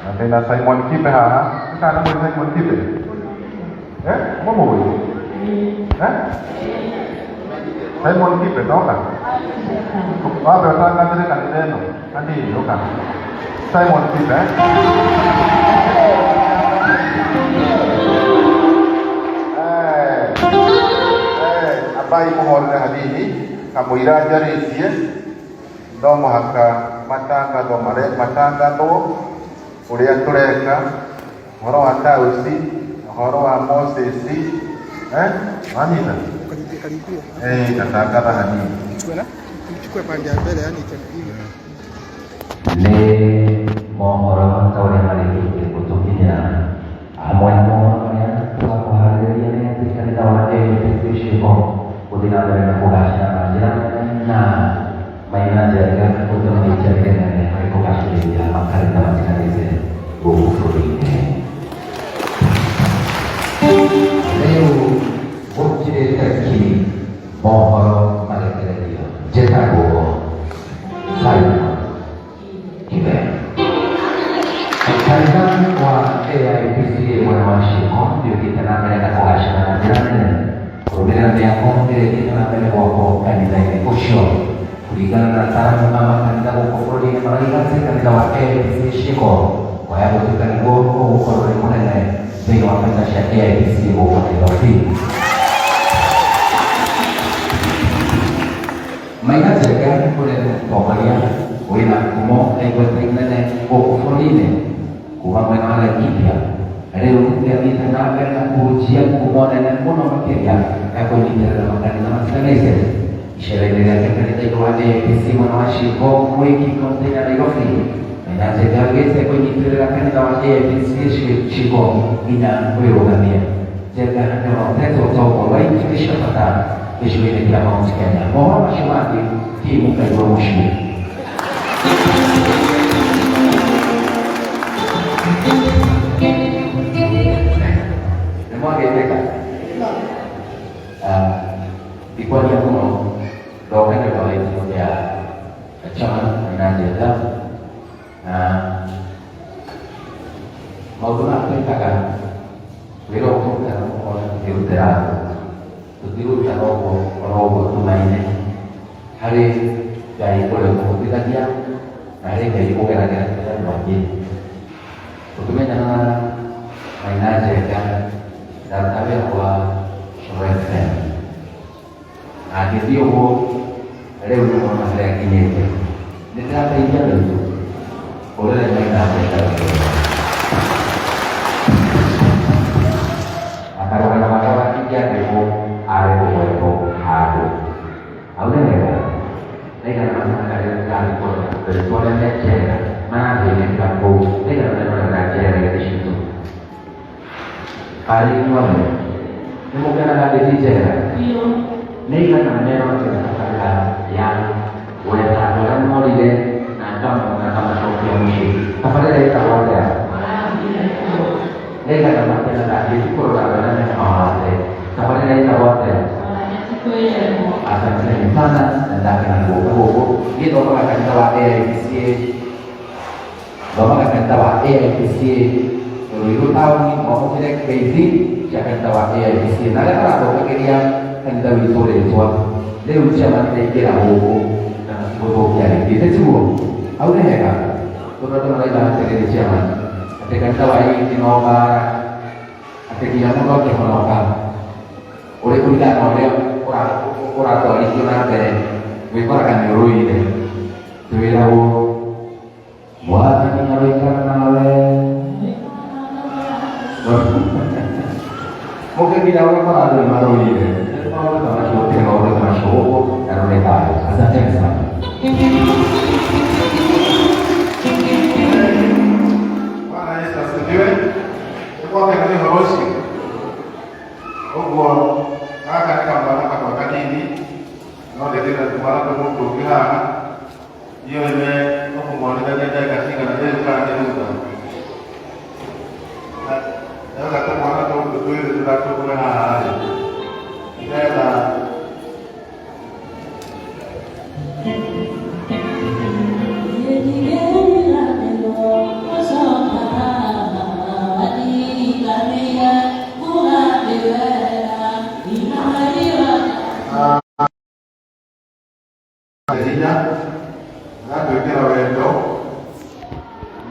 Na ndĩna Simon Kibe haha. Nĩ kana nĩ mũĩ Simon Kibe? Eh, mũmũĩ? Eh? Simon Kibe toka. Wambe ũtangathĩre kanitha ĩno hanini ũka. Simon Kibe. Eh, eh, ambai mũhorere hanini kamũira njarĩtie no mũhaka matangatho mare matangathwo ũrĩa tũreka ũhoro wa Tausi ũhoro wa Moses eh wanyita Karibia karibia. eh tatangatha hanini. Chukue na? Chukue pande ya mbele yani hivi. Nĩ mohoro ta ũrĩa marĩkĩtie gũtũkinyĩra hamwe na mohoro marĩa tũgakũharĩrĩria nĩ atĩ kanitha wa AIPCA Ciĩko gũthiĩ na mbere na kũgacĩra na njĩra nene na Maina Njenga gũtema itemi rĩnene harĩ kũgacĩrithia makanitha matiganĩte gũkũ bũrũri-inĩ. Rĩu gũkirĩte ki mohoro marekererio. Njĩtagwo Simon Kibe. Kanitha wa AIPCA mwena wa Ciĩko nĩũthiĩte na mbere na kũgacĩra na njĩra nene kũrũmĩrĩra mĩako ĩrĩa ĩthiĩte na mbere gwakwo kanitha-inĩ ũcio. Kũringana na ataaramu a makanitha gũkũ bũrũri-inĩ marauga atĩ kanitha wa AIPCA Ciĩko waya gũtuĩka nĩguo ũgũkorwo ũrĩ mũnene thĩinĩ wa kanitha cia AIPCA gũkũ Nairobi. Maina Njenga ũrĩa nĩ mũtongoria wĩna ngumo na igweta inene gũkũ bũrũri-inĩ kuma mwena wa Laikipia rĩu nĩathiĩte na mbere na kũhunjia ngumo nene mũno makĩria ya kũnyitĩrĩra makanitha matiganĩte icera-inĩ rĩake kanitha-inĩ wa AIPC mwena wa Ciĩko Mwiki kaunti ya Nairobi. Maina Njenga augĩte kũnyitĩrĩra kanitha wa AIPC Ciĩko nginya wĩrũgamie. Njenga nĩahotete ũtongoria wa itugĩ cia bata gĩcigo-inĩ kĩa Mount Kenya. Mohoro macio mangĩ thiĩ mũkaigua mũciĩ. Nĩ mwagĩtĩka? Ndikwaria mũno ndoka nĩ ũndũ wa gĩtĩo kĩa chairman Maina Njenga na maũndũ maya twĩkaga wĩra ũyũ tũrutaga mũkona tũkĩrutĩra andũ tũtirutaga ũguo oro ũguo tumaine harĩ Ngai ũrĩa ũtũhotithagia na harĩ Ngai ũgeragĩra kũrĩ andũ angĩ. Tũkĩmenyana na Maina Njenga ndarutaga wĩra kwa Coro FM na ngĩthiĩ ũguo rĩu nĩ mwana harĩa nginyĩte nĩ ndĩrateithia andũ aitũ ũrĩre Maina Njenga wega. Na karũgano gakwa gatingĩandĩkwo arĩ kũgwetwo handũ. Hau nĩ wega. Ndaigana matanaga rĩrĩa ndĩrathiĩ kũrora andũ aitũ arĩa me njera marathĩnĩka kũu. Ndaigana meroragĩra njera ici citũ. Arĩ inyuothe nĩ mũkenaga ngĩthiĩ njera? Nĩ aigana meroragĩra tabarĩra ya gwetha andũ arĩa morire na ngamona ngamacokia mũciĩ. Tabarĩra ĩtagwo atĩa? Nĩ aigana makenaga ngĩthiĩ kũrora andũ arĩa mena mawathe. Tabarĩra ĩtagwo atĩa? Asanteni sana na ndakena nĩ gũka gũkũ. Niĩ thomaga kanitha wa AIPCA, thomaga kanitha wa AIPCA Ruiru taũni, mwamũkĩre ngeithi cia kanitha wa AIPCA na arĩa marathũkagĩria kanitha witũ rĩtwa rĩu chairman nĩaingĩra gũkũ na matigũthũkia rĩngĩ, nĩ tiguo? Hau nĩ hega tondũ andũ marauga atĩrĩrĩ chairman, atĩ kanitha wa AIPCA no mbara, atĩ nginya mũndũ akĩhonoka ũrĩ kũringana na ũrĩa ũratwarithio na mbere wĩkoraga nĩ ũrũire. Twĩragwo Mwathani aroikara nawe. Mũkĩnginya ũgakora andũ nĩ marũire. Maũndũ ta macio gũtirĩ maũndũ ta macio gũkũ na rũrĩ thayũ. Asanteni sana. Bwana Yesu asifiwe. Nĩkwakena nĩ ũhoro ũcio. Ũguo gaka nĩ kamwana gakwa kanini no ndĩkĩra tũmwana tũmwe tũngĩ haha. Ndiũĩ nĩ ũkũmonithagia ndagĩka cigana rĩu kana nĩ thutha. Ndĩrenda tũmwana tũtũ twĩrĩ tũtatũ twĩ haha rĩ, nĩgetha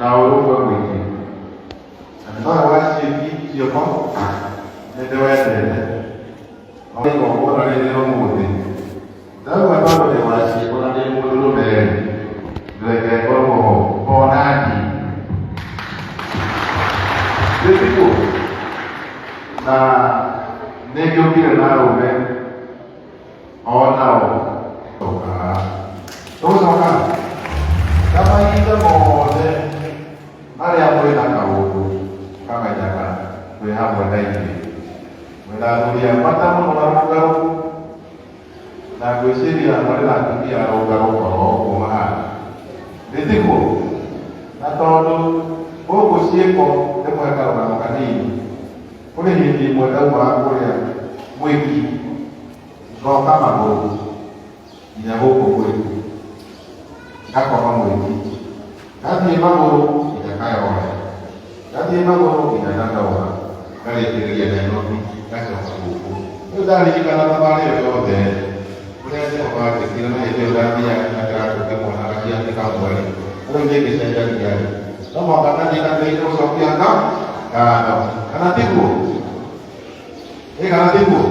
Na ũrũmwe mũingĩ na nĩ nowe wa ciĩki cioko nĩ ndĩwendete no igongona rĩrĩ ũmũthĩ ndauga tondũ ndĩ wa ciĩko na ndĩ mũndũrũme-rĩ, reke ngorwo ho onani ndĩtiguo na nĩngĩũkire na arũme onao tũgũcoka na mahinda mothe marĩa mwĩna kaũndũ kamenyaga twĩ hamwe na ithuĩ mwĩna athuri a bata mũno na rũngarũ na ngwĩciria marĩ na atumia arũngarũ oro ũguo mahana ndĩtiguo na tondũ gũkũ ciĩko rĩmwe karũgano kanini kũrĩ hĩndĩ ĩmwe ndaumaga kũrĩa mwĩki ngoka magũrũ nginya gũkũ mwĩki ngakoma mwĩki ngathiĩ magũrũ nginya Kayole ngathiĩ magũrũ nginya Dandora ngarĩkĩrĩria Nairobi ngacoka gũkũ. Rĩu ndaririkana thabarĩ ĩyo yothe ũrĩa Jehova anjĩkire na hĩndĩ ĩyo ndathiaga na kĩratũ kĩmwe na gaciatĩ kamwe rĩ, rĩu nĩngĩcenjagia rĩ, no mũhaka ndaririkanire gũcokia ngatho kana tiguo? Ĩ kana tiguo?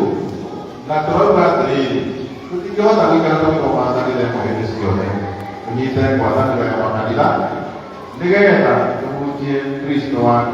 Na tũrauga atĩrĩrĩ, tũtingĩhota gũikara tũgĩthomaga kanitha ĩmwe hĩndĩ ciothe, tũnyite ngwatanĩro ya makanitha nĩgetha tũhunjie Kristo wa.